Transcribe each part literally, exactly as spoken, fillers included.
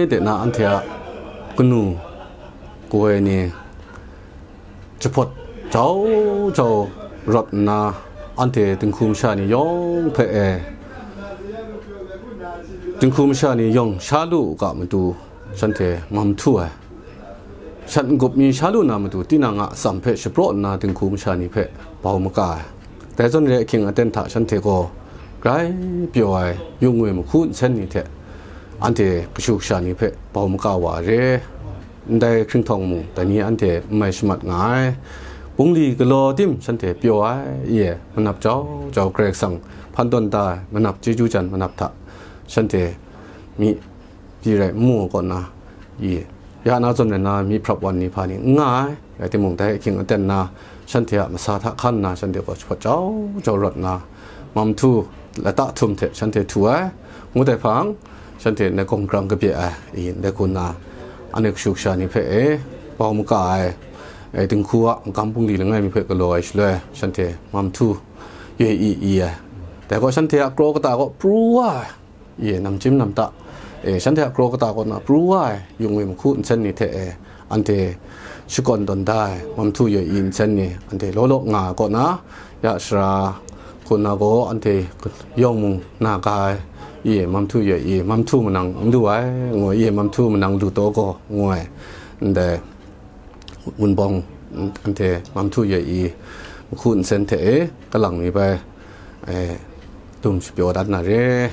de na anhte a kanu kawai ni jahpawt jau jau rawt nna, anhte dinghku masha ni yawng hpe e, dinghku masha ni yawng sha lu u ga matu, shanhte mam htu ai. Shat n-gup mi sha lu na matu, tinang a atsam hpe shapraw nna dinghku masha ni hpe bau maka ai. Dai zawn re ahkying aten hta shanhte gaw grai pyaw ai, yung ngwi mahku nsen ni hte anhte kashu kasha ni hpe bau maka wa ai re. Ndai hkringhtawng mung dai ni anhte n mai shamat nga ai. Bungli galaw tim shanhte pyaw ai, i e, manap jau jau Karai Kasang hpan tawn da ai manap chyeju jan manap hta shanhte mi pyi rai n mu ai kaw na, i, ya na zawn rai na myi hprap wan ni hpa ni n nga ai, rai timung, dai ahkying aten na, shanhte a masa hta hkan nna, shanhte gaw jahpawt jau jau rawt nna, mam htu, lata htum hte shanhte htu ai, ngut ai hpang, shanhte ndai gawng grang kabye ai, i, ndai hku nna, anhte kashu kasha ni hpe e, bau maka ai, e, dinghku a magam bungli langai mi hpe galaw ai shaloi, shanhte mam htu, yoi i, i ai. Dai gaw shanhte a kraw kata gaw pru wa ai, i, namchyim namta, e, shanhte a kraw kata kaw na pru wa ai, yung ngwi mahku nsen ni hte e, anhte shakawn tawn da ai, mam htu yoi i nsen ni, anhte law law nga ai kaw na, ya sara hku na gaw, anhte yawng mung na ga ai, i, mam htu yoi i, mam htu manang n lu ai, ngu, i, mam htu manang lu taw gaw, ngu ai, ndai, wunpawng, anhte mam htu yoi i, mahku nsen hte e, kalang mi bai, e, dum shapyaw dat na re.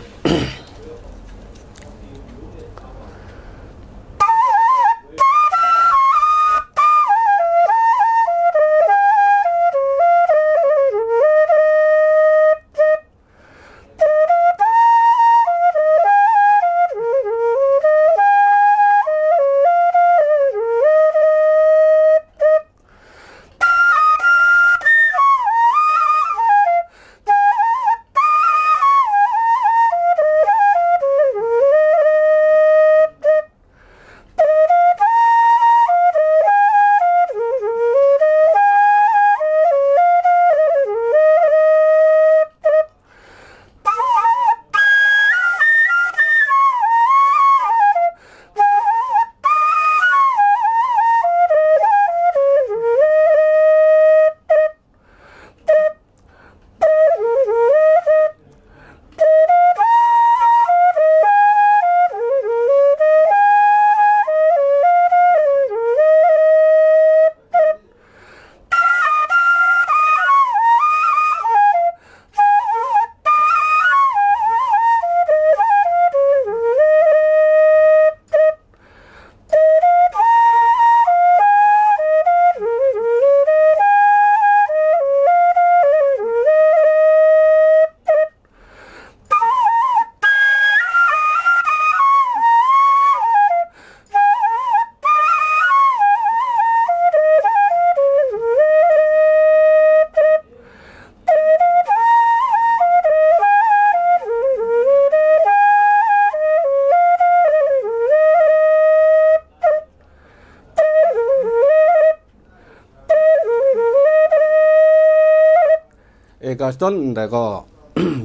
E, ga shadawn ndai gaw,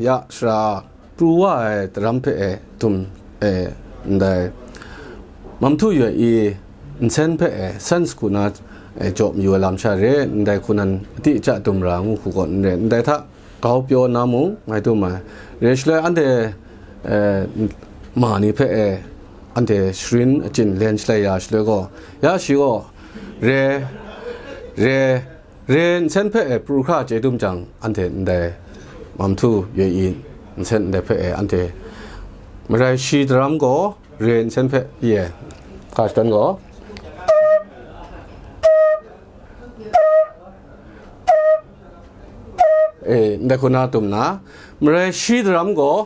ya sara pru wa ai daram hpe e dum, e, ndai, mam htu yoi i nsen hpe e sense hku na, e, jaw mayu ai lam sha re, ndai hku nan adi ja dum ra ngu hku gaw n re, ndai hta grau pyaw na mung ngai dum ai. Re shaloi anhte, e, ma ni hpe e anhte sharin achyin len shalai ya shaloi gaw, ya shi gaw, re, re, re nsen hpe e pru hkra chye dum jang, anhte ndai mam htu yoi i nsen ndai hpe e anhte marai shi daram gaw re nsen hpe ye hka shadawn gaw, e, ndai hku na dum na, marai shi daram gaw,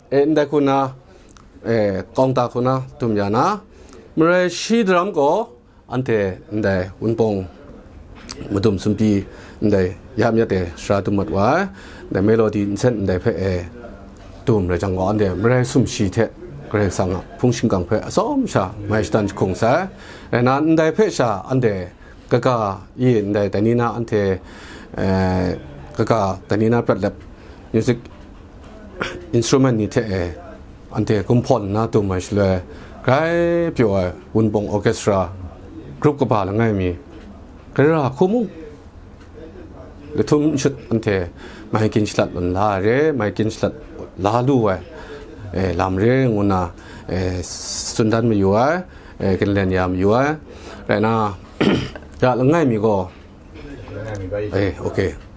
e, ndai hku na, e, kawng ta hku na dum ya na, marai shi daram gaw, anhte ndai wunpawng madum sumpi ndai ya myat e sara dum mat wa ai, ndai melody nsen ndai hpe e dum rai jang gaw, anhte marai sumshi hte Karai Kasang a hpung shingkang hpe atsawm sha mai shatan jahkung sai. Rai na, ndai hpe sha anhte kaga i ndai dai ni na anhte, e, kaga dai ni na prat let music instrument ni hte e, anhte gumhpawn nna tum ai shaloi, grai pyaw ai Wunpawng Orchestra group kaba langai mi, gara hku mung lahtum shut anhte mai gin shalat la ai re, mai gin shalat la lu ai, e, lam re ngu nna, e, tsun dan mayu ai, e, ginlen ya mayu ai. Rai nna, ya langai mi gaw, e, okay.